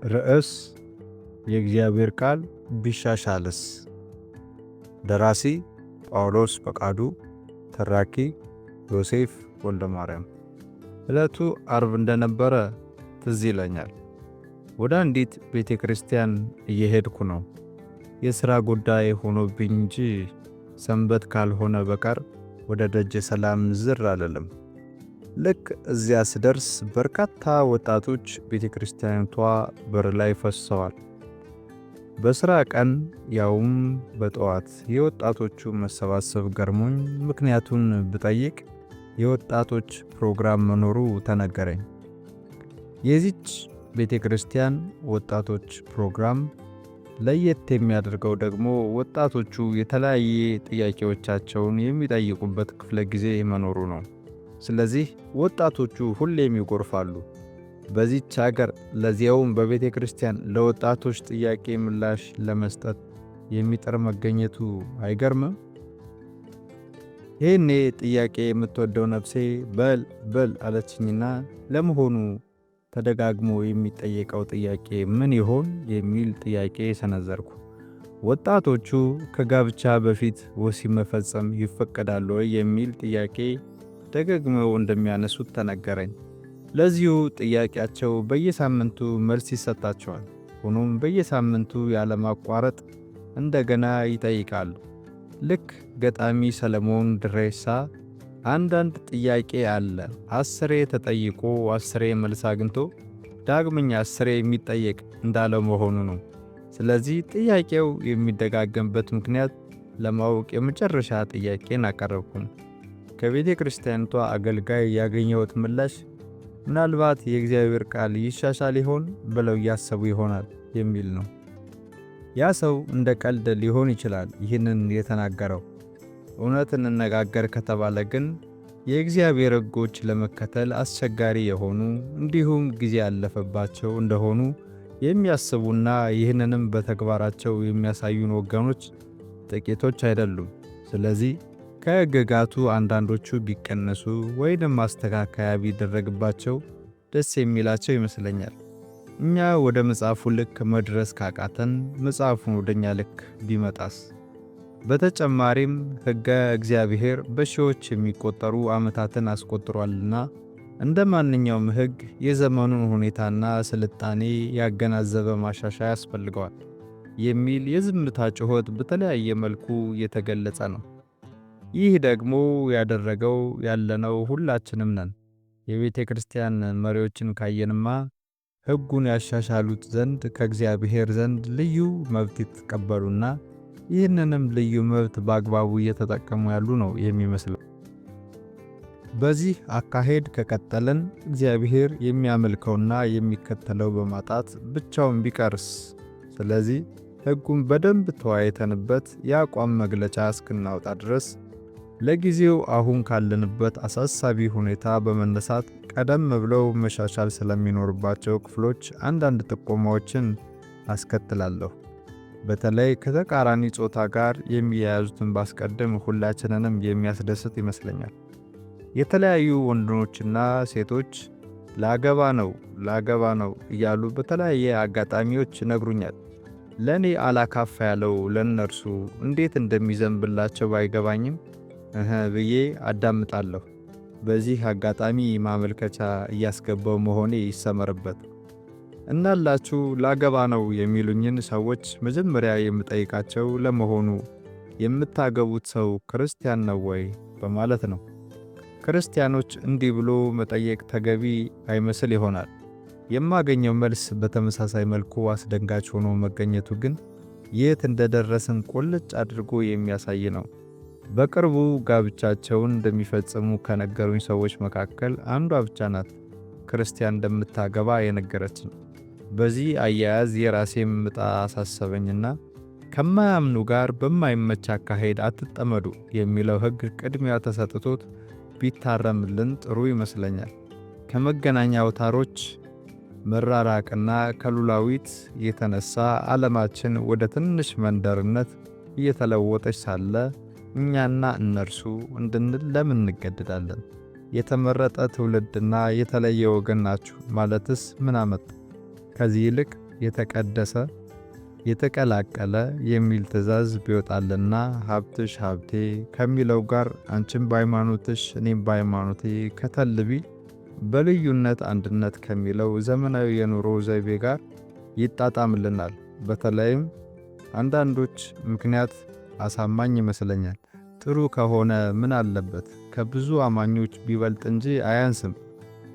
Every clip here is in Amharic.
ርዕስ የእግዚአብሔር ቃል ቢሻሻልስ? ደራሲ ጳውሎስ ፈቃዱ፣ ተራኪ ዮሴፍ ወልደማርያም። ዕለቱ አርብ እንደነበረ ትዝ ይለኛል። ወደ አንዲት ቤተ ክርስቲያን እየሄድኩ ነው። የሥራ ጉዳይ ሆኖብኝ እንጂ ሰንበት ካልሆነ በቀር ወደ ደጀ ሰላም ዝር አልልም። ልክ እዚያ ስደርስ በርካታ ወጣቶች ቤተ ክርስቲያኒቷ በር ላይ ፈሰዋል። በሥራ ቀን ያውም በጠዋት የወጣቶቹ መሰባሰብ ገርሞኝ ምክንያቱን ብጠይቅ የወጣቶች ፕሮግራም መኖሩ ተነገረኝ። የዚች ቤተ ክርስቲያን ወጣቶች ፕሮግራም ለየት የሚያደርገው ደግሞ ወጣቶቹ የተለያየ ጥያቄዎቻቸውን የሚጠይቁበት ክፍለ ጊዜ መኖሩ ነው። ስለዚህ ወጣቶቹ ሁሌም ይጎርፋሉ። በዚች አገር ለዚያውም በቤተ ክርስቲያን ለወጣቶች ጥያቄ ምላሽ ለመስጠት የሚጥር መገኘቱ አይገርምም? ይህኔ ጥያቄ የምትወደው ነፍሴ በል በል አለችኝና ለመሆኑ ተደጋግሞ የሚጠየቀው ጥያቄ ምን ይሆን የሚል ጥያቄ ሰነዘርኩ። ወጣቶቹ ከጋብቻ በፊት ወሲብ መፈጸም ይፈቀዳል ወይ የሚል ጥያቄ ደጋግመው እንደሚያነሱት ተነገረኝ። ለዚሁ ጥያቄያቸው በየሳምንቱ መልስ ይሰጣቸዋል። ሆኖም በየሳምንቱ ያለማቋረጥ እንደገና ይጠይቃሉ። ልክ ገጣሚ ሰለሞን ድሬሳ አንዳንድ ጥያቄ አለ፣ አስሬ ተጠይቆ አስሬ መልስ አግኝቶ ዳግመኛ አስሬ የሚጠየቅ እንዳለው መሆኑ ነው። ስለዚህ ጥያቄው የሚደጋገምበት ምክንያት ለማወቅ የመጨረሻ ጥያቄን አቀረብኩም። ከቤተ ክርስቲያኒቷ አገልጋይ ያገኘሁት ምላሽ ምናልባት የእግዚአብሔር ቃል ይሻሻል ይሆን ብለው እያሰቡ ይሆናል የሚል ነው። ያ ሰው እንደ ቀልድ ሊሆን ይችላል ይህንን የተናገረው። እውነት እንነጋገር ከተባለ ግን የእግዚአብሔር ሕጎች ለመከተል አስቸጋሪ የሆኑ እንዲሁም ጊዜ ያለፈባቸው እንደሆኑ የሚያስቡና ይህንንም በተግባራቸው የሚያሳዩን ወገኖች ጥቂቶች አይደሉም። ስለዚህ ከሕግጋቱ አንዳንዶቹ ቢቀነሱ ወይንም ማስተካከያ ቢደረግባቸው ደስ የሚላቸው ይመስለኛል። እኛ ወደ መጽሐፉ ልክ መድረስ ካቃተን መጽሐፉን ወደኛ ልክ ቢመጣስ? በተጨማሪም ሕገ እግዚአብሔር በሺዎች የሚቆጠሩ ዓመታትን አስቆጥሯልና እንደ ማንኛውም ሕግ የዘመኑን ሁኔታና ስልጣኔ ያገናዘበ ማሻሻያ ያስፈልገዋል የሚል የዝምታ ጩኸት በተለያየ መልኩ የተገለጸ ነው። ይህ ደግሞ ያደረገው ያለነው ሁላችንም ነን። የቤተ ክርስቲያን መሪዎችን ካየንማ ሕጉን ያሻሻሉት ዘንድ ከእግዚአብሔር ዘንድ ልዩ መብት ይቀበሉና ይህንንም ልዩ መብት በአግባቡ እየተጠቀሙ ያሉ ነው የሚመስለው። በዚህ አካሄድ ከቀጠልን እግዚአብሔር የሚያመልከውና የሚከተለው በማጣት ብቻውን ቢቀርስ? ስለዚህ ሕጉን በደንብ ተወያይተንበት የአቋም መግለጫ እስክናወጣ ድረስ ለጊዜው አሁን ካለንበት አሳሳቢ ሁኔታ በመነሳት ቀደም ብለው መሻሻል ስለሚኖርባቸው ክፍሎች አንዳንድ ጥቆማዎችን አስከትላለሁ። በተለይ ከተቃራኒ ጾታ ጋር የሚያያዙትን ባስቀድም ሁላችንንም የሚያስደስት ይመስለኛል። የተለያዩ ወንዶችና ሴቶች ላገባ ነው ላገባ ነው እያሉ በተለያየ አጋጣሚዎች ይነግሩኛል። ለእኔ አላካፋ ያለው ለእነርሱ እንዴት እንደሚዘንብላቸው ባይገባኝም እህ ብዬ አዳምጣለሁ። በዚህ አጋጣሚ ማመልከቻ እያስገባው መሆኔ ይሰመርበት። እናላችሁ ላገባ ነው የሚሉኝን ሰዎች መጀመሪያ የምጠይቃቸው ለመሆኑ የምታገቡት ሰው ክርስቲያን ነው ወይ በማለት ነው። ክርስቲያኖች እንዲህ ብሎ መጠየቅ ተገቢ አይመስል ይሆናል። የማገኘው መልስ በተመሳሳይ መልኩ አስደንጋጭ ሆኖ መገኘቱ ግን የት እንደደረስን ቁልጭ አድርጎ የሚያሳይ ነው። በቅርቡ ጋብቻቸውን እንደሚፈጽሙ ከነገሩኝ ሰዎች መካከል አንዷ ብቻ ናት ክርስቲያን እንደምታገባ የነገረችን። በዚህ አያያዝ የራሴም ዕጣ አሳሰበኝና ከማያምኑ ጋር በማይመች አካሄድ አትጠመዱ የሚለው ሕግ ቅድሚያ ተሰጥቶት ቢታረምልን ጥሩ ይመስለኛል። ከመገናኛ አውታሮች መራራቅና ከሉላዊት የተነሳ ዓለማችን ወደ ትንሽ መንደርነት እየተለወጠች ሳለ እኛና እነርሱ እንድንል ለምን እንገደዳለን? የተመረጠ ትውልድና የተለየ ወገን ናችሁ ማለትስ ምን አመጣ? ከዚህ ይልቅ የተቀደሰ የተቀላቀለ የሚል ትእዛዝ ቢወጣልና ሀብትሽ ሀብቴ ከሚለው ጋር አንቺም በሃይማኖትሽ እኔም በሃይማኖቴ ከተል ቢል በልዩነት አንድነት ከሚለው ዘመናዊ የኑሮ ዘይቤ ጋር ይጣጣምልናል። በተለይም አንዳንዶች ምክንያት አሳማኝ ይመስለኛል። ጥሩ ከሆነ ምን አለበት ከብዙ አማኞች ቢበልጥ እንጂ አያንስም።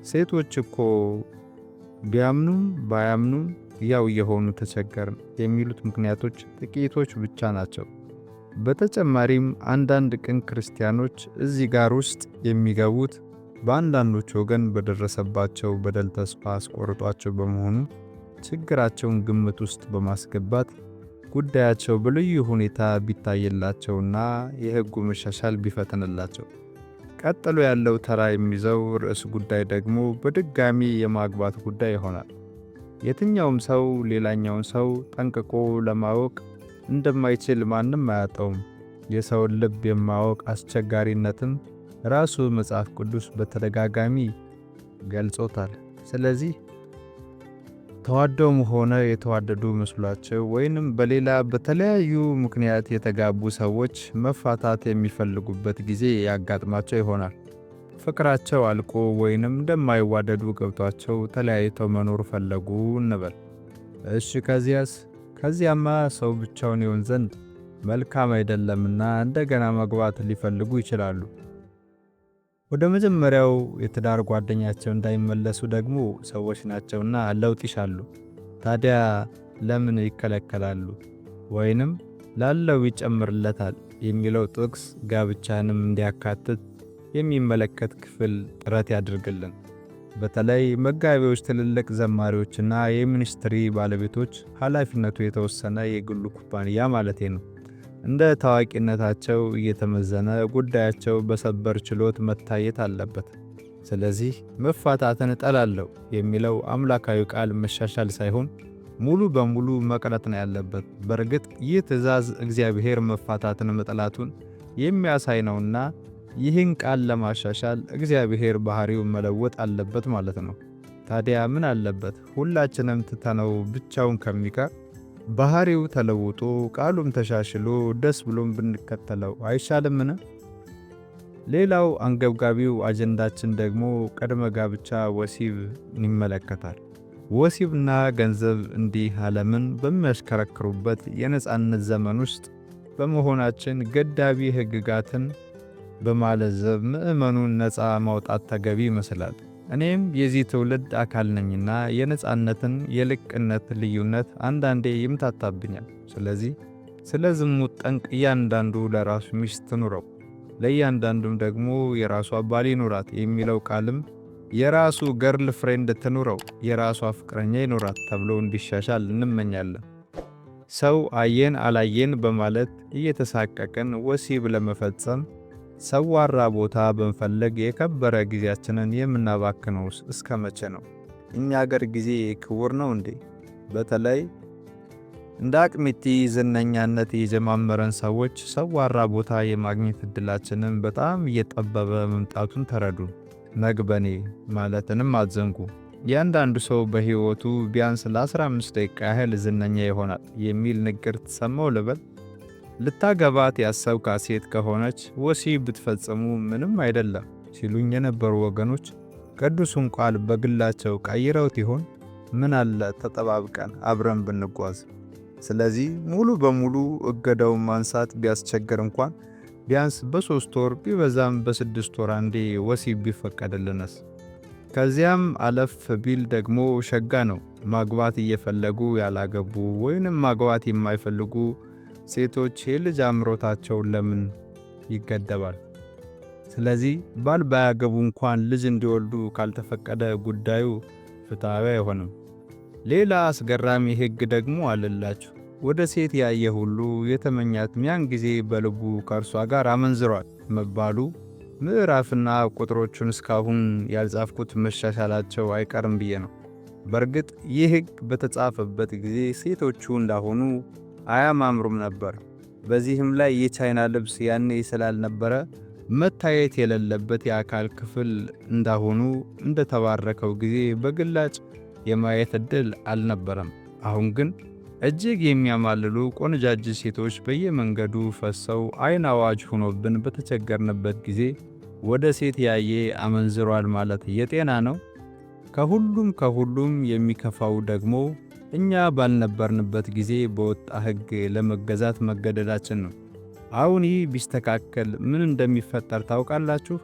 ሴቶች እኮ ቢያምኑም ባያምኑም ያው እየሆኑ ተቸገርን የሚሉት ምክንያቶች ጥቂቶች ብቻ ናቸው። በተጨማሪም አንዳንድ ቅን ክርስቲያኖች እዚህ ጋር ውስጥ የሚገቡት በአንዳንዶች ወገን በደረሰባቸው በደል ተስፋ አስቆርጧቸው በመሆኑ ችግራቸውን ግምት ውስጥ በማስገባት ጉዳያቸው በልዩ ሁኔታ ቢታይላቸውና የሕጉ መሻሻል ቢፈጥንላቸው። ቀጥሎ ያለው ተራ የሚይዘው ርዕስ ጉዳይ ደግሞ በድጋሚ የማግባት ጉዳይ ይሆናል። የትኛውም ሰው ሌላኛውን ሰው ጠንቅቆ ለማወቅ እንደማይችል ማንም አያጣውም። የሰውን ልብ የማወቅ አስቸጋሪነትም ራሱ መጽሐፍ ቅዱስ በተደጋጋሚ ገልጾታል። ስለዚህ ተዋደውም ሆነ የተዋደዱ መስሏቸው ወይንም በሌላ በተለያዩ ምክንያት የተጋቡ ሰዎች መፋታት የሚፈልጉበት ጊዜ ያጋጥማቸው ይሆናል። ፍቅራቸው አልቆ ወይንም እንደማይዋደዱ ገብቷቸው ተለያይተው መኖር ፈለጉ እንበል። እሺ ከዚያስ? ከዚያማ ሰው ብቻውን ይሆን ዘንድ መልካም አይደለምና እንደገና መግባት ሊፈልጉ ይችላሉ። ወደ መጀመሪያው የትዳር ጓደኛቸው እንዳይመለሱ ደግሞ ሰዎች ናቸውና ለውጥ ይሻሉ። ታዲያ ለምን ይከለከላሉ? ወይንም ላለው ይጨምርለታል የሚለው ጥቅስ ጋብቻንም እንዲያካትት የሚመለከት ክፍል ጥረት ያድርግልን። በተለይ መጋቢዎች፣ ትልልቅ ዘማሪዎችና የሚኒስትሪ ባለቤቶች ኃላፊነቱ የተወሰነ የግሉ ኩባንያ ማለቴ ነው፣ እንደ ታዋቂነታቸው እየተመዘነ ጉዳያቸው በሰበር ችሎት መታየት አለበት። ስለዚህ መፋታትን እጠላለሁ የሚለው አምላካዊ ቃል መሻሻል ሳይሆን ሙሉ በሙሉ መቅረት ነው ያለበት። በእርግጥ ይህ ትእዛዝ እግዚአብሔር መፋታትን መጥላቱን የሚያሳይ ነውና ይህን ቃል ለማሻሻል እግዚአብሔር ባህሪውን መለወጥ አለበት ማለት ነው። ታዲያ ምን አለበት ሁላችንም ትተነው ብቻውን ከሚቀር ባህሪው ተለውጦ ቃሉም ተሻሽሎ ደስ ብሎም ብንከተለው አይሻልምን? ሌላው አንገብጋቢው አጀንዳችን ደግሞ ቅድመ ጋብቻ ወሲብ ይመለከታል። ወሲብና ገንዘብ እንዲህ ዓለምን በሚያሽከረክሩበት የነጻነት ዘመን ውስጥ በመሆናችን ገዳቢ ሕግጋትን በማለዘብ ምዕመኑን ነፃ ማውጣት ተገቢ ይመስላል። እኔም የዚህ ትውልድ አካል ነኝና የነጻነትን የልቅነት ልዩነት አንዳንዴ ይምታታብኛል። ስለዚህ ስለ ዝሙት ጠንቅ እያንዳንዱ ለራሱ ሚስት ትኑረው፣ ለእያንዳንዱም ደግሞ የራሷ ባል ይኑራት የሚለው ቃልም የራሱ girlfriend ትኑረው፣ የራሷ ፍቅረኛ ይኑራት ተብሎ እንዲሻሻል እንመኛለን። ሰው አየን አላየን በማለት እየተሳቀቅን ወሲብ ለመፈጸም ሰዋራ ቦታ በመፈለግ የከበረ ጊዜያችንን የምናባክነውስ እስከ መቼ ነው? እኛ አገር ጊዜ ክቡር ነው እንዴ? በተለይ እንደ አቅሚቲ ዝነኛነት የጀማመረን ሰዎች ሰዋራ ቦታ የማግኘት እድላችንን በጣም እየጠበበ መምጣቱን ተረዱ። ነግበኔ ማለትንም አትዘንጉ። እያንዳንዱ ሰው በሕይወቱ ቢያንስ ለ15 ደቂቃ ያህል ዝነኛ ይሆናል የሚል ንግርት ሰማው ልበል? ልታገባት ያሰብካት ሴት ከሆነች ወሲብ ብትፈጽሙ ምንም አይደለም ሲሉኝ የነበሩ ወገኖች ቅዱሱን ቃል በግላቸው ቀይረውት ይሆን? ምን አለ ተጠባብቀን አብረን ብንጓዝ። ስለዚህ ሙሉ በሙሉ እገዳውን ማንሳት ቢያስቸግር እንኳን ቢያንስ በ3 ወር ቢበዛም በ6 ወር አንዴ ወሲብ ቢፈቀድልንስ? ከዚያም አለፍ ቢል ደግሞ ሸጋ ነው። ማግባት እየፈለጉ ያላገቡ ወይንም ማግባት የማይፈልጉ ሴቶች የልጅ አምሮታቸውን ለምን ይገደባል? ስለዚህ ባል ባያገቡ እንኳን ልጅ እንዲወልዱ ካልተፈቀደ ጉዳዩ ፍትሐዊ አይሆንም። ሌላ አስገራሚ ሕግ ደግሞ አለላችሁ። ወደ ሴት ያየ ሁሉ የተመኛት ያን ጊዜ በልቡ ከእርሷ ጋር አመንዝሯል መባሉ ምዕራፍና ቁጥሮቹን እስካሁን ያልጻፍኩት መሻሻላቸው አይቀርም ብዬ ነው። በእርግጥ ይህ ሕግ በተጻፈበት ጊዜ ሴቶቹ እንዳሆኑ አያማምሩም ነበር። በዚህም ላይ የቻይና ልብስ ያኔ ስላልነበረ መታየት የሌለበት የአካል ክፍል እንዳሆኑ እንደተባረከው ጊዜ በግላጭ የማየት ዕድል አልነበረም። አሁን ግን እጅግ የሚያማልሉ ቆነጃጅት ሴቶች በየመንገዱ ፈሰው አይን አዋጅ ሆኖብን በተቸገርንበት ጊዜ ወደ ሴት ያየ አመንዝሯል ማለት የጤና ነው? ከሁሉም ከሁሉም የሚከፋው ደግሞ እኛ ባልነበርንበት ጊዜ በወጣ ሕግ ለመገዛት መገደዳችን ነው። አሁን ይህ ቢስተካከል ምን እንደሚፈጠር ታውቃላችሁ?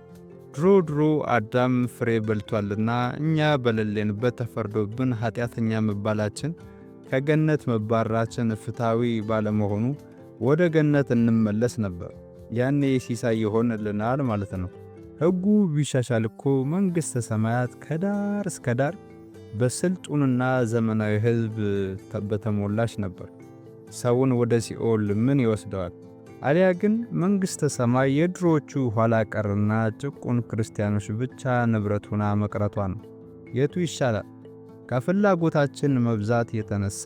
ድሮ ድሮ አዳም ፍሬ በልቷልና እኛ በሌለንበት ተፈርዶብን ኃጢአተኛ መባላችን፣ ከገነት መባረራችን ፍትሐዊ ባለመሆኑ ወደ ገነት እንመለስ ነበር። ያኔ ሲሳይ ይሆንልናል ማለት ነው። ሕጉ ቢሻሻል እኮ መንግሥተ ሰማያት ከዳር እስከ ዳር በስልጡንና ዘመናዊ ሕዝብ በተሞላች ነበር። ሰውን ወደ ሲኦል ምን ይወስደዋል? አሊያ ግን መንግሥተ ሰማይ የድሮዎቹ ኋላ ቀርና ጭቁን ክርስቲያኖች ብቻ ንብረት ሆና መቅረቷ ነው። የቱ ይሻላል? ከፍላጎታችን መብዛት የተነሳ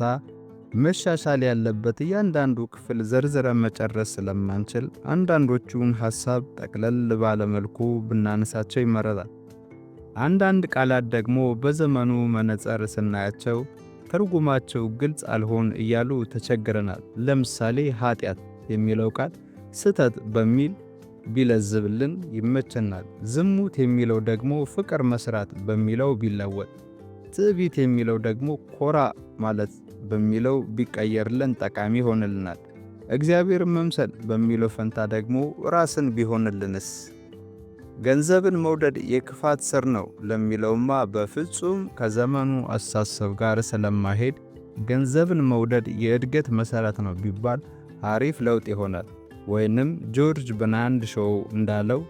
መሻሻል ያለበት እያንዳንዱ ክፍል ዘርዝረን መጨረስ ስለማንችል አንዳንዶቹን ሐሳብ ጠቅለል ባለ መልኩ ብናነሳቸው ይመረጣል። አንዳንድ ቃላት ደግሞ በዘመኑ መነጽር ስናያቸው ትርጉማቸው ግልጽ አልሆን እያሉ ተቸግረናል። ለምሳሌ ኃጢአት የሚለው ቃል ስህተት በሚል ቢለዝብልን ይመቸናል። ዝሙት የሚለው ደግሞ ፍቅር መስራት በሚለው ቢለወጥ፣ ትዕቢት የሚለው ደግሞ ኮራ ማለት በሚለው ቢቀየርልን ጠቃሚ ይሆንልናል። እግዚአብሔር መምሰል በሚለው ፈንታ ደግሞ ራስን ቢሆንልንስ? ገንዘብን መውደድ የክፋት ስር ነው ለሚለውማ በፍጹም ከዘመኑ አስተሳሰብ ጋር ስለማይሄድ ገንዘብን መውደድ የእድገት መሠረት ነው ቢባል አሪፍ ለውጥ ይሆናል። ወይንም ጆርጅ በርናርድ ሾው እንዳለው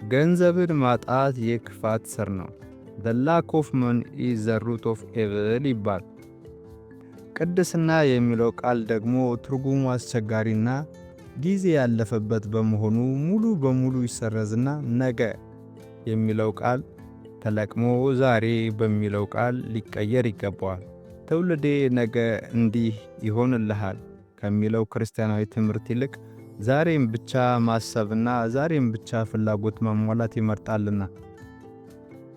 ገንዘብን ማጣት የክፋት ስር ነው። "The lack of money is the root of evil" ይባል። ቅድስና የሚለው ቃል ደግሞ ትርጉሙ አስቸጋሪና ጊዜ ያለፈበት በመሆኑ ሙሉ በሙሉ ይሰረዝና ነገ የሚለው ቃል ተለቅሞ ዛሬ በሚለው ቃል ሊቀየር ይገባዋል። ትውልዴ ነገ እንዲህ ይሆንልሃል ከሚለው ክርስቲያናዊ ትምህርት ይልቅ ዛሬን ብቻ ማሰብና ዛሬን ብቻ ፍላጎት ማሟላት ይመርጣልና።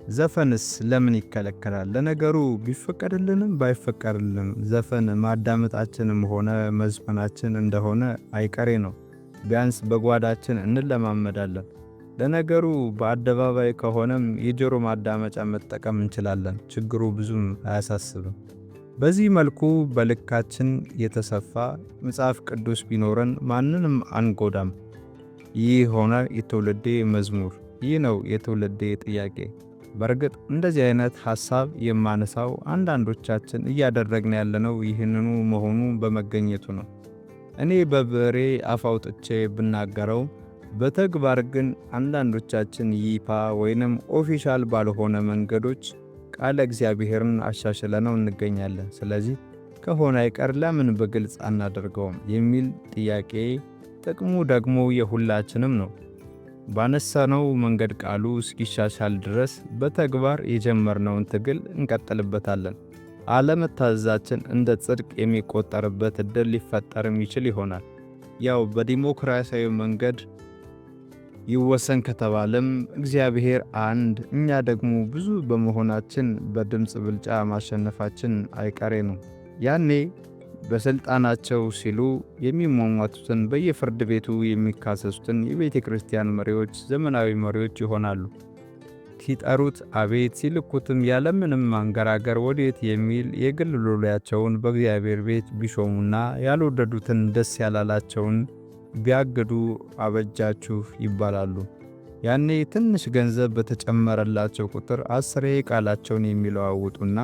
ዘፈንስ ለምን ይከለከላል? ለነገሩ ቢፈቀድልንም ባይፈቀድልንም ዘፈን ማዳመጣችንም ሆነ መዝፈናችን እንደሆነ አይቀሬ ነው። ቢያንስ በጓዳችን እንለማመዳለን። ለነገሩ በአደባባይ ከሆነም የጆሮ ማዳመጫ መጠቀም እንችላለን። ችግሩ ብዙም አያሳስብም። በዚህ መልኩ በልካችን የተሰፋ መጽሐፍ ቅዱስ ቢኖረን ማንንም አንጎዳም። ይህ ሆነ የትውልዴ መዝሙር። ይህ ነው የትውልዴ ጥያቄ። በእርግጥ እንደዚህ አይነት ሐሳብ የማነሳው አንዳንዶቻችን እያደረግን ያለነው ይህንኑ መሆኑ በመገኘቱ ነው። እኔ በብዕሬ አፍ አውጥቼ ብናገረውም በተግባር ግን አንዳንዶቻችን ይፋ ወይንም official ባልሆነ መንገዶች ቃለ እግዚአብሔርን አሻሽለነው እንገኛለን። ስለዚህ ከሆነ አይቀር ለምን በግልጽ አናደርገውም የሚል ጥያቄ፣ ጥቅሙ ደግሞ የሁላችንም ነው። ባነሳነው መንገድ ቃሉ እስኪሻሻል ድረስ በተግባር የጀመርነውን ትግል እንቀጥልበታለን። አለመታዘዛችን እንደ ጽድቅ የሚቆጠርበት ዕድል ሊፈጠርም ይችል ይሆናል። ያው በዲሞክራሲያዊ መንገድ ይወሰን ከተባለም እግዚአብሔር አንድ እኛ ደግሞ ብዙ በመሆናችን በድምፅ ብልጫ ማሸነፋችን አይቀሬ ነው። ያኔ በስልጣናቸው ሲሉ የሚሟሟቱትን፣ በየፍርድ ቤቱ የሚካሰሱትን የቤተ ክርስቲያን መሪዎች ዘመናዊ መሪዎች ይሆናሉ። ሲጠሩት አቤት፣ ሲልኩትም ያለምንም ማንገራገር ወዴት የሚል የግል ሎሌያቸውን በእግዚአብሔር ቤት ቢሾሙና ያልወደዱትን፣ ደስ ያላላቸውን ቢያግዱ አበጃችሁ ይባላሉ። ያኔ ትንሽ ገንዘብ በተጨመረላቸው ቁጥር አስሬ ቃላቸውን የሚለዋውጡና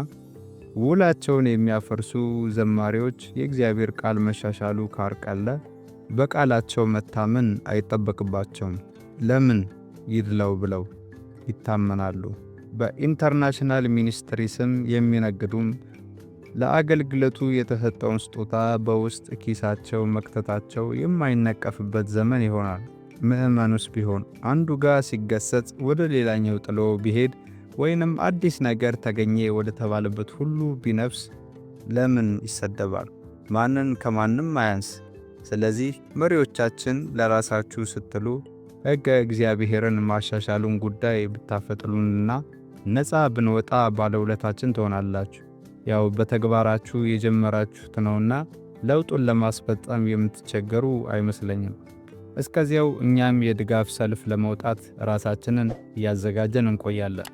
ውላቸውን የሚያፈርሱ ዘማሪዎች የእግዚአብሔር ቃል መሻሻሉ ካልቀረ በቃላቸው መታመን አይጠበቅባቸውም። ለምን ይድለው ብለው ይታመናሉ። በ international ministry ስም የሚነግዱም ለአገልግሎቱ የተሰጠውን ስጦታ በውስጥ ኪሳቸው መክተታቸው የማይነቀፍበት ዘመን ይሆናል። ምዕመኑስ ቢሆን አንዱ ጋር ሲገሰጽ ወደ ሌላኛው ጥሎ ቢሄድ ወይንም አዲስ ነገር ተገኘ ወደ ተባለበት ሁሉ ቢነፍስ ለምን ይሰደባል? ማንን ከማንም አያንስ። ስለዚህ መሪዎቻችን፣ ለራሳችሁ ስትሉ ሕገ እግዚአብሔርን ማሻሻሉን ጉዳይ ብታፈጥኑልና ነፃ ብንወጣ ባለውለታችን ትሆናላችሁ። ያው በተግባራችሁ የጀመራችሁት ነውና ለውጡን ለማስፈጸም የምትቸገሩ አይመስለኝም። እስከዚያው እኛም የድጋፍ ሰልፍ ለመውጣት ራሳችንን እያዘጋጀን እንቆያለን።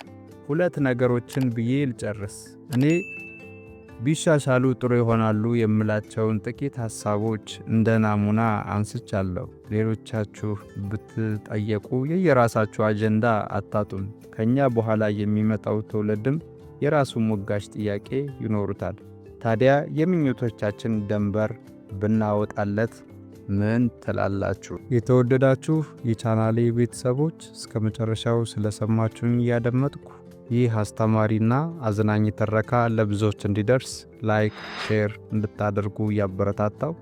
ሁለት ነገሮችን ብዬ ልጨርስ። እኔ ቢሻሻሉ ጥሩ ይሆናሉ የምላቸውን ጥቂት ሐሳቦች እንደ ናሙና አንስቻለሁ። ሌሎቻችሁ ብትጠየቁ የየራሳችሁ አጀንዳ አታጡም። ከኛ በኋላ የሚመጣው ትውልድም የራሱ ሞጋች ጥያቄ ይኖሩታል። ታዲያ የምኞቶቻችን ደንበር ብናወጣለት ምን ትላላችሁ? የተወደዳችሁ የቻናሌ ቤተሰቦች፣ እስከ መጨረሻው ስለሰማችሁኝ እያደመጥኩ ይህ አስተማሪና አዝናኝ ትረካ ለብዙዎች እንዲደርስ like፣ share እንድታደርጉ እያበረታታው፣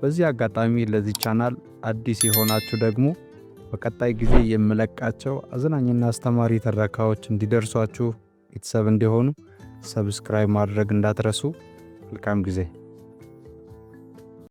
በዚህ አጋጣሚ ለዚህ ቻናል አዲስ የሆናችሁ ደግሞ በቀጣይ ጊዜ የምለቃቸው አዝናኝና አስተማሪ ትረካዎች እንዲደርሷችሁ ቤተሰብ እንዲሆኑ subscribe ማድረግ እንዳትረሱ። መልካም ጊዜ።